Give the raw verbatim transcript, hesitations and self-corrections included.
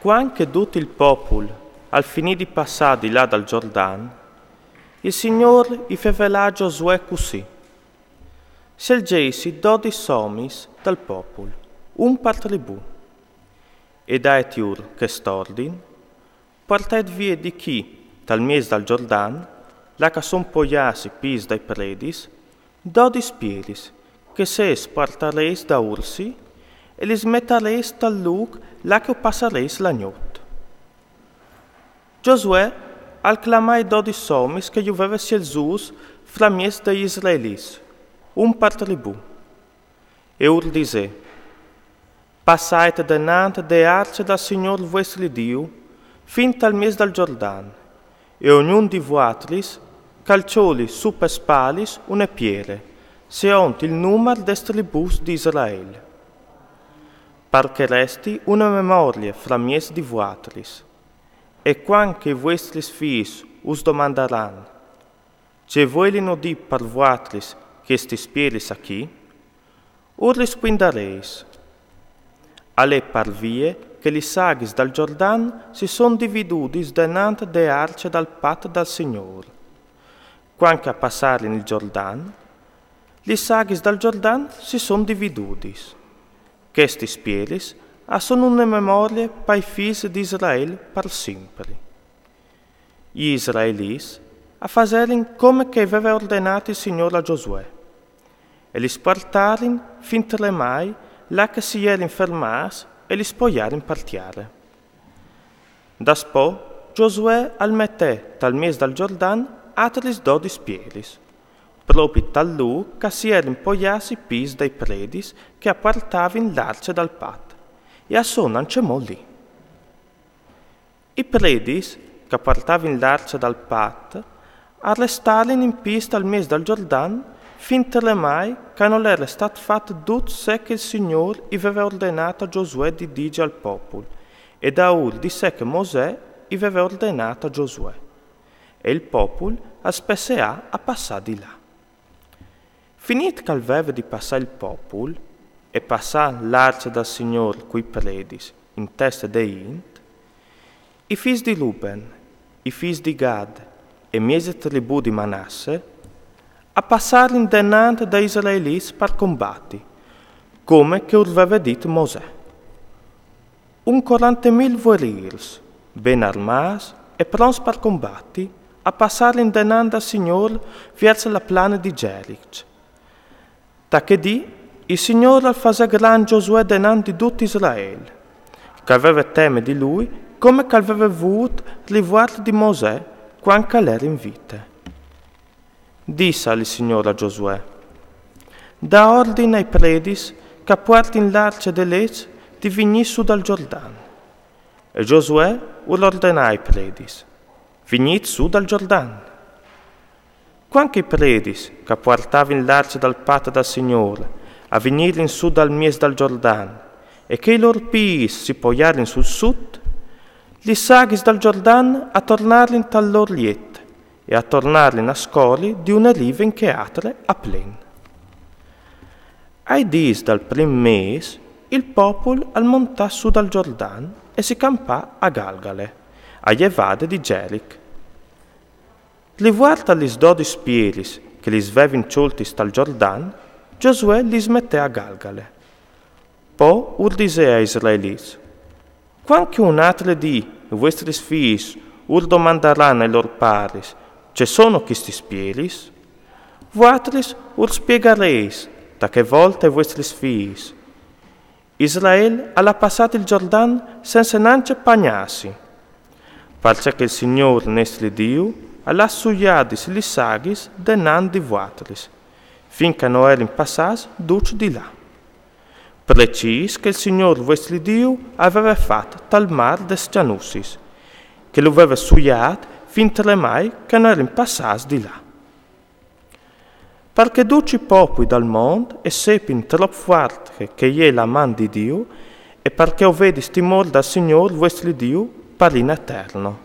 Quand che dut il popul al finì di passar di là dal Giordan, il Signôr i fevelà a Giosuè cussì: Selgesi dodis omis dal popul, un par tribù, e daet lur chest ordin: Puartet vie di chi, tal mieç dal Giordan, là ch'a son poiâts i pîts dai predis, dodis pielis, che se spuartareis daûr si, e lis metareis tal lûc là ch'eu passareis la gnot. Giosuè al clamà i dodis omis che ju veve sielzûts framieç dai israelits, un par tribù, e ur disè: Passaet denant de arce dal Signôr vuestri Diu fin tal mieç dal Giordan, e ognun di vuatris ch'al cjoli su pes spalis une piere, seont il numar des tribùs di Israel, par che resti une memorie framieç di vuatris. E quand che i vuestris fîs us domandaran: Ce vuelino dî par vuatris chestis pieris achì? Ur rispuindareis: Al è par vie che lis aghis dal Giordan si son dividudis denant de arce dal pat dal Signôr. Quand ch'a passarin il Giordan, lis aghis dal Giordan si son dividudis. Chestis pieris a son une memorie pai fîs di Israel par simpri. I israelits a faserin come che i veve ordenât il Signôr a Giosuè, e lis puartarin fin tremai là che si jerin fermâts e lis poiarin par tiare. Daspò Giosuè al metè tal mieç dal Giordan atris dodis pieris, propit tal lûc ch'a si jerin poiâts i pîts dai predis che a puartavin l'arce dal pat, e a son ancjemò li. I predis ch'a puartavin l'arce dal pat a restarin in pîts tal mieç dal Giordan fin tremai ch'a nol jere stât fat dut ce che il Signôr i veve ordenât a Giosuè di dîi al popul, e daûr di ce che Mosè i veve ordenât a Giosuè. E il popul al spesseà a passâ di là. Finît ch'al veve di passâ il popul, e passà l'arce dal Signôr cui predis in teste de int, i fîs di Ruben, i fîs di Gad e mieze tribù di Manasse a passarin denant dai israelits par combati, come che ur veve dit Mosè. Un corantemil vuerîrs, ben armâts e pronts par combati, a passarin denant dal Signôr viers la plane di Geric. Ta chê dì il Signôr al fasè grant Giosuè denant di dut Israel, ch'al veve teme di lui, come ch'al veve vût rivuart di Mosè quand ch'al jere in vite. Dissal il Signôr a Giosuè: Da ordin ai predis ch'a puartin l'arce de leç di vignî sù dal Giordan. E Giosuè ur ordenà ai predis: Vignît sù dal Giordan. Quand che i predis ch'a puartavin l'arce dal pat dal Signôr a vignirin sù dal mieç dal Giordan, e che i lôr pîts si poiarin sul sut, lis aghis dal Giordan a tornarin tal lôr liet, e a tornarin a scorri di une rive in chê atre a plen. Ai dîs dal prin mês il popul al montà sù dal Giordan e si campà a Galgale, a jevade di Geric. Rivuart a lis dodis pieris che lis vevin cjoltis tal Giordan, Giosuè lis metè a Galgale. Po ur disè ai israelits: Quand che une atre dì i vuestris fîs ur domandaran ai lôr paris: Ce sono chistis pieris? Vuatris ur spiegareis ta chê volte ai vuestris fîs: Israel al à passât il Giordan sense nancje pagnâsi, parcè che il Signôr nestri Diu al à suiadis lis aghis denant di vuatris, fin ch'a no jerin passâts ducj di là. Precîs che il Signôr vuestri Diu al veve fat tal mâr des cjanussis, che lu veve suiât fin tremai ch'a no jerin passâts di là. Parcè che ducj i popui dal mont e sepin trop fuart che, che e je la man di Diu, e parcè che o vedis timôr dal Signôr vuestri Diu par in eterno.